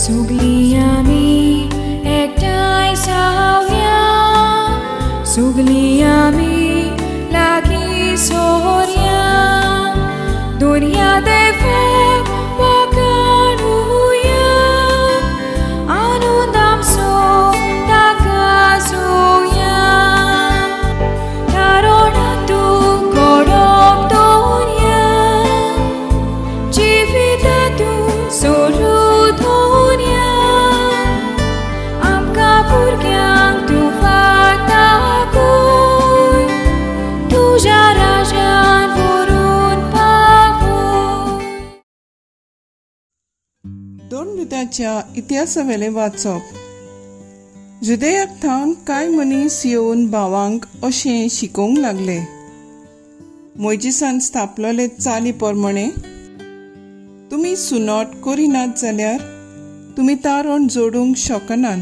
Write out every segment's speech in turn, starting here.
Sugliami ektai saoya, sugliami lagi sorya, dunia deva wakanuya, anundam so takasuya, taronatu korop dunia, jivitatu solu. दोन इतिहासावेलें वाचप. जुदेयाक थावन कांय मनीस येवन भावांक अशें शिकोवंक लागले, मोयजीसान स्थापलेले चाली प्रमाणे तुमी सुनोट करिनात जाल्यार तुमी तारण जोडूंक शकनात.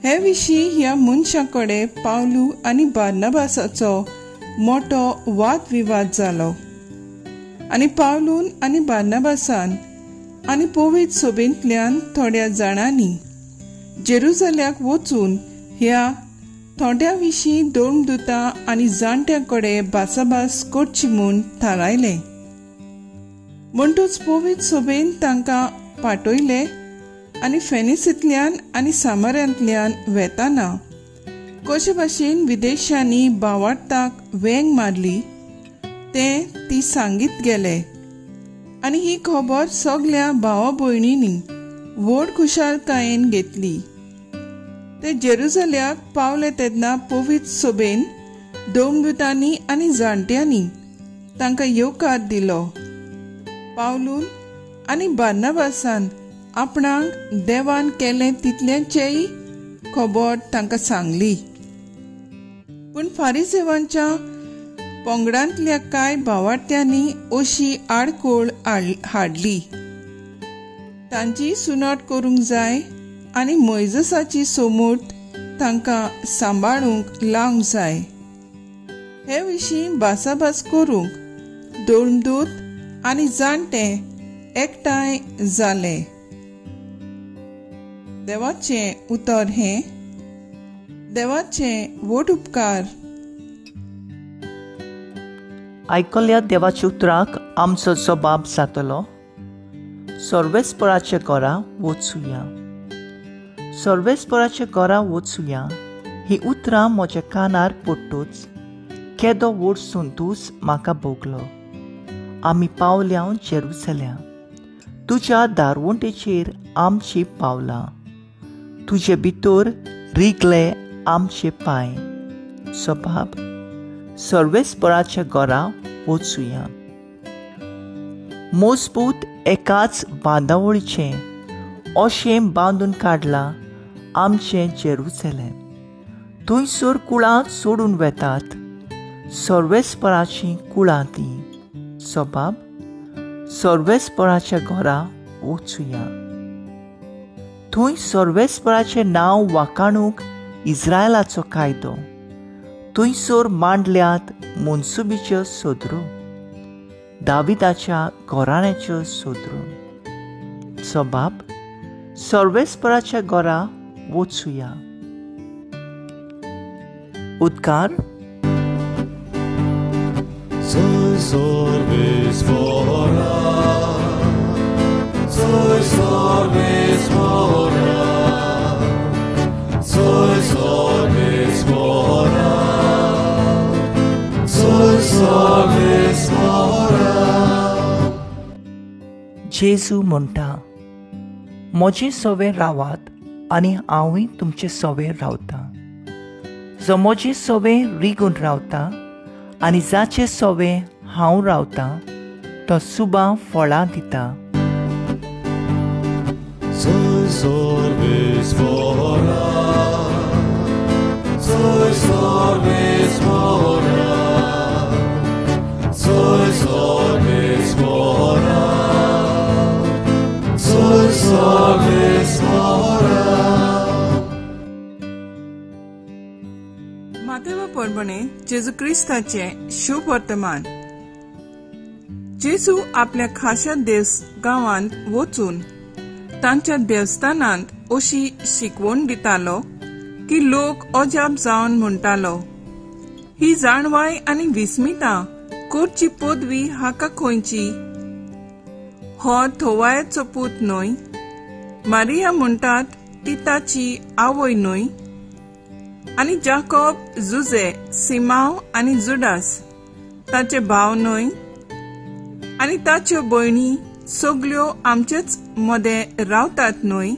हे विशीं ह्या मनशां कडेन पावलू आनी बार्नाबासाचो मोटो वादविवाद जालो आनी पावलून आनी बार्नाबासान आनी पवित्र सभेंतल्यान थोड्या जाणांनी जेरुजल्याक वचून ह्या थोड्या विशीं धर्मदूतां आनी जाणट्यां कडेन भासाभास करची म्हूण थारायलें. म्हणटूच पवित्र सभेन तांकां पाठयले आनी फेनिसींतल्यान आनी सामाऱ्यांतल्यान वेताना कशे भाशेन विदेशांनी भावार्थाक वेंग मारली तें ती सांगीत गेले आनी ही खबर सगल्या भावा भयणींनी व्हड खुशालकायेन घेतली. ते जेरुजल्याक पावले तेन्ना पवित्र सभेन धर्मदूतांनी आनी जाणट्यांनी तांकां येवकार दिलो. पावलून आनी बार्नाबासान आपणाक देवान केलें तितल्याचेय खबर तांकां सांगली. पूण फारिसेवांच्या पंगडांतल्या कांय भावार्थ्यांनी अशी आडखळ हाडली, तांची सुनाट करूंक जाय आनी मोयजसाची सोमूर्त तांकां सांबाळूंक लावंक जाय. हे विशीं भासाभास करूंक धर्मदूत आनी जाणटे एकठांय जाले. देवाचें उतर हें. देवाचें व्हड उपकार. आयकल्या देवाच्या उतराक आमचो जबाब जातलो. सर्वेस्पराच्या घरा वचुया, सर्वेस्पराच्या घरा वचुया ही उतरां म्हज्या कानार पडटूच केदो व्हड संतोस म्हाका भोगलो. आमी पावल्या जेरुसल्या, तुज्या दारवंटेचेर आमची पावलां, तुजे भितर रिगले आमचे पांय. सबाब सर्वेस्पराच्या घरा वचुया. मजबूत एकाच बांदावळीचें अशें बांदून काडलां आमचें जेरुसलेम. थंयसर कुळां सोडून वेतात, सर्वेस्पराचीं कुळां तीं. सबाब सर्वेस्पराच्या घरा वचुया. थंय सर्वेस्पराचें नांव वाखाणूंक इस्रायलाचो कायदो, थंयसर मांडल्यात मनसुबीच्यो सदरो, दाविदाच्या घराण्याच्यो सदरो. सबाब सर्वेस्पराच्या घरा वचुया. उद्गार. जेजू म्हणटा, म्हजे सवे रावात आनी हांवूय तुमचे सवे रावता. जो म्हजे सवे रिगून रावता आनी जाचे सवे हांव रावता तो सुबा फळां दिता. मातेवा परबणे जेजू क्रिस्ताचें शुभ वर्तमान. जेजू आपल्या खाशा देस गांवांत वचून तांच्या देवस्थानांत अशी शिकवण दितालो की लोक अजाप जावन म्हणटालो, ही जाणवाय आनी विस्मिता करची पदवी हाका खंयची? हो थोवायाचो पूत न्हय? मारिया म्हणटात ती ताची आवय न्हय? आनी जाकोब, जुजे, सिमाव आनी जुडास ताचे भाव न्हय? आनी ताच्यो भयणी सगल्यो आमचेच मदें रावतात न्हय?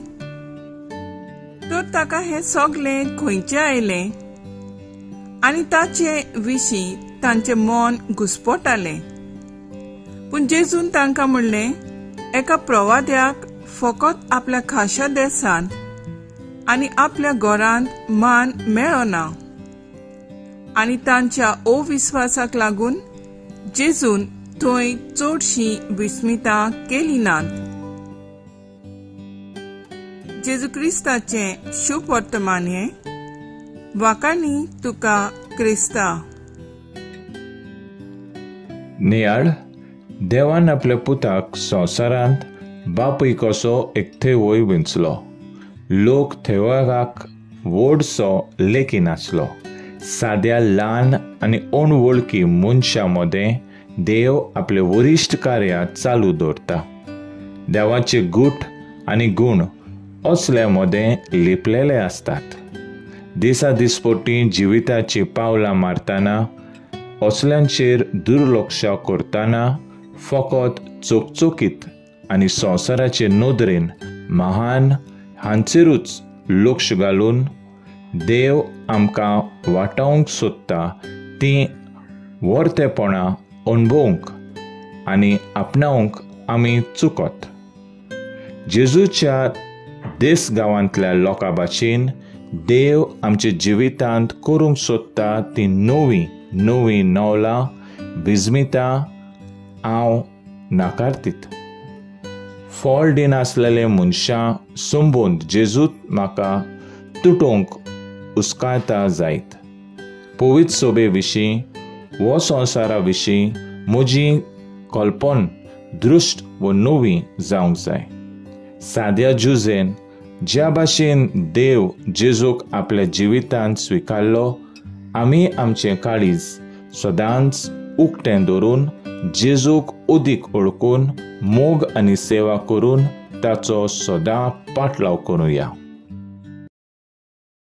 तर ताका हें सगलें खंयचें आयलें? आनी ताचे विशीं तांचें मन घुस्पटालें. पूण जेजून तांकां म्हणलें, एका प्रवाद्याक फकत आपल्या खाशा देशांत आनी आपल्या घरांत मान मेळना. आनी तांच्या अविस्वासाक लागून जेजून थंय चडशीं विस्मितां केली नात. जेजू क्रिस्ताचें शुभ वर्तमान हें. वाकाणी तुका क्रिस्ता. नियाळ देवान आपल्या पुताक संवसारांत बापूय कसो एक थेवय विंचलो. लोक थेवळाक व्हडसो लेखी नासलो. साद्या ल्हान आनी अणवळखी मनशां मदें देव आपले वरिश्ठ कार्य चालू दवरता. देवाचे गूट आनी गूण असल्या मदें लिपलेले आसतात. दिसा दिसपटी जिविताची पावलां मारतना, असल्यांचेर दुर्लक्ष करतना फकत चकचकीत आनी संवसाराचे नदरेन महान हांचेरूच लक्ष घालून देव आमकां वाटावंक सोदता तीं वर्तेपणां अणभवंक आनी आपणावंक आमी चुकत. जेजूच्या देस गांवांतल्या लोकां भाशेन देव आमच्या जिवितांत करूंक सोदता ती नवी नवी नवलां विस्मितां हांव नाकारतीत. फळ दिनासलेले मनशां संबंद जेजूत म्हाका तुटोवंक उस्कायता जायत. पवित्र सोबे विशीं वो संवसारा विशीं म्हजी कल्पन दृश्ट वो नवी जावंक जाय. साद्या जुजेन ज्या भाशेन देव जेजूक आपल्या जिवितांत स्विकारलो, आमी आमचें काळीज सदांच उक्तें दवरून जेजूक अदीक ओळखून मोग आनी सेवा करून ताचो सदां पाटलाव करुया.